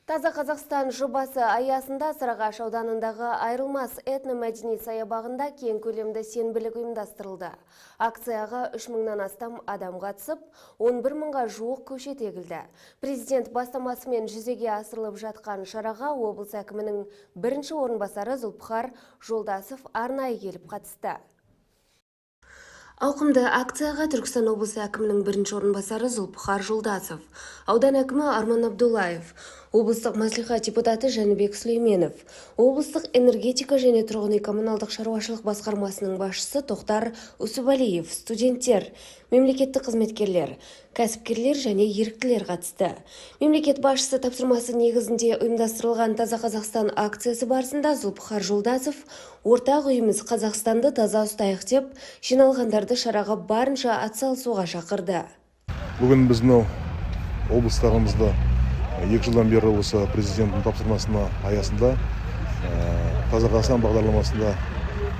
Таза Қазақстан жобасы аясында Сарыағаш ауданындағы Айырылмас этномәдени саябағында кең көлемді сенбілік ұйымдастырылды. Акцияға 3 мыңнан астам адам қатысып, 11 мыңға жуық көшет егілді. Президент бастамасымен жүзеге асырылып жатқан шараға облыс әкімінің бірінші орынбасары Зұлпыхар Жолдасов арнайы келіп қатысты. Ауқымды акцияға Түркістан облысы әкімінің бірінші орынбасары Зұлпыхар Жолдасов, аудан әкімі Арман Абдуллаев, облыстық мәслихат депутаты Жәнібек Сүлейменов, облыстық энергетика және тұрғын үй коммуналдық шаруашылық басқармасының басшысы Тоқтар Усубалиев, студенттер, мемлекеттік қызметкерлер, кәсіпкерлер және еріктілер қатысты. Мемлекет басшысы тапсырмасы негізінде ұйымдастырылған Таза Қазақстан акциясы барысында Зұлпыхар Жолдасов «Ортақ үйіміз Қазақстанды таза ұстайық» деп, жиналғандарды шараға барынша атсалысуға шақырды. Бүгін біз мынау облыстарымызда 2 жылдан бері осы президенттің тапсырмасына аясында Таза Қазақстан бағдарламасында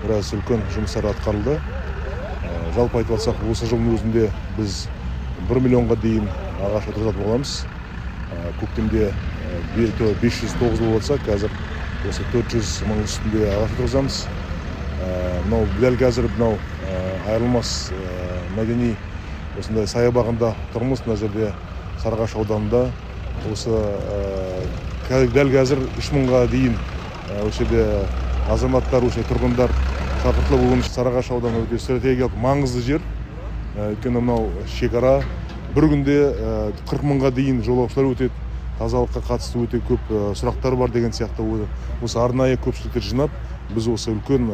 біраз үлкен жұмыстар атқарылды. Жалпы айтып алсақ, осы жылдың өзінде біз 1 миллионға дейін ағаш отырғызатын боламыз. Көктемде 509 болып жатса, қазір осы 400 мың үстінде ағаш отырғызамыз. Мынау дәл қазір мынау Айырылмас мәдени осындай саябағында тұрмыз. Мына жерде, Сарыағаш ауданында, осы дәл қазір 3 мыңға дейін осы жерде азаматтар, осы тұрғындар шақыртылып. Бүгін Сарыағаш ауданы өте стратегиялық маңызды жер, өйткені мынау шекара, бір күнде 40 мыңға дейін жолаушылар өтеді. Тазалыққа қатысты өте көп сұрақтар бар деген сияқты. Осы арнайы көпшілікті жинап, біз осы үлкен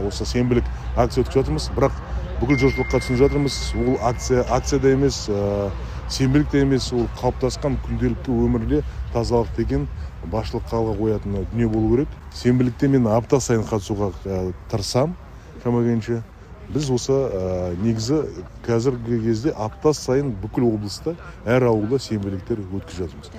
осы сенбілік акция өткізіп жатырмыз. Бірақ бүкіл жұртшылыққа түсіндіріп жатырмыз: ол акция акция да емес, сенбілік те емес, ол қалыптасқан күнделікті өмірде тазалық деген басшылыққа алға қоятын дүние болу керек. Сенбілікте мен апта сайын қатысуға тырысамын шама келгенше. Біз осы негізі қазіргі кезде апта сайын бүкіл облыста, әр ауылда сенбіліктер өткізіп жатырмыз.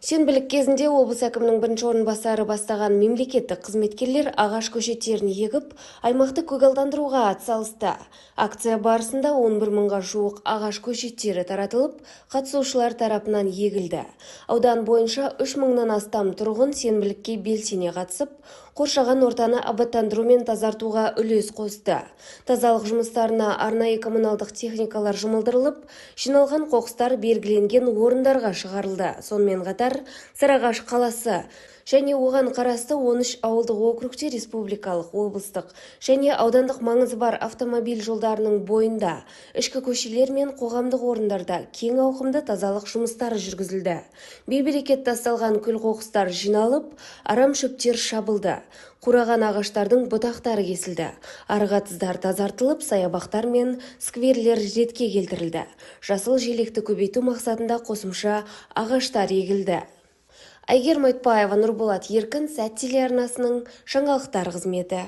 Сенбілік кезінде облыс әкімінің бірінші орынбасары бастаған мемлекеттік қызметкерлер ағаш көшеттерін егіп, аймақты көгалдандыруға атсалысты. Акция барысында 11 мыңға жуық ағаш көшеттері таратылып, қатысушылар тарапынан егілді. Аудан бойынша 3 мыңнан астам тұрғын сенбілікке белсене қатысып, қоршаған ортаны абаттандыру мен тазартуға үлес қосты. Тазалық жұмыстарына арнайы коммуналдық техникалар жұмылдырылып, жиналған қоқыстар белгіленген орындарға шығарылды. Сонымен қатар Сарыағаш қаласы және оған қарасты 13 ауылдық округте республикалық, облыстық және аудандық маңызы бар автомобиль жолдарының бойында, ішкі көшелер мен қоғамдық орындарда кең ауқымды тазалық жұмыстары жүргізілді. Бейберекет тасталған күл қоқыстар жиналып, арам шөптер шабылды, қураған ағаштардың бұтақтары кесілді, арық атыздар тазартылып, саябақтар мен скверлер ретке келтірілді. Жасыл желекті көбейту мақсатында қосымша ағаштар егілді. Әйгерім Айтбаева, Нұрболат Еркін, Сәт телеарнасының жаңалықтар қызметі.